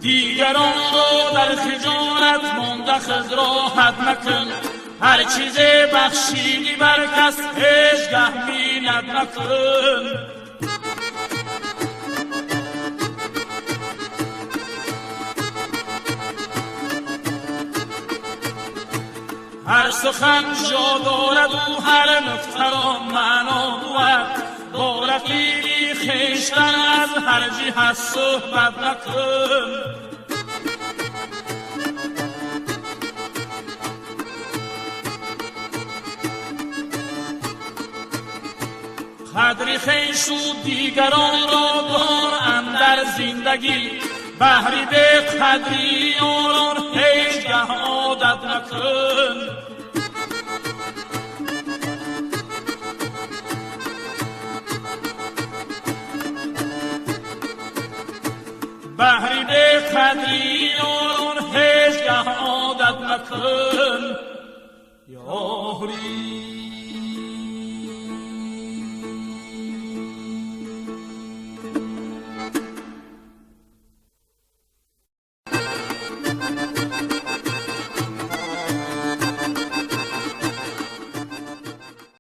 Дигарон ро дар хиҷолат монда худ роҳат макун. Ҳар чизе бахшидӣ бар кас ҳеҷ гаҳ миннат макун. Ҳар сухан ҷо дорад ва ҳар нукта ро маъно буд. Бо рафиқи хештан аз ҳар ҷиҳат суҳбат макун. Қадри хешу дигаронро дор андар зиндагӣ. Баҳри беқадри ёрон ҳеҷ гаҳ одат макун. Баҳри беқадри ёрон ҳеҷ гаҳ одат макун. Ёри.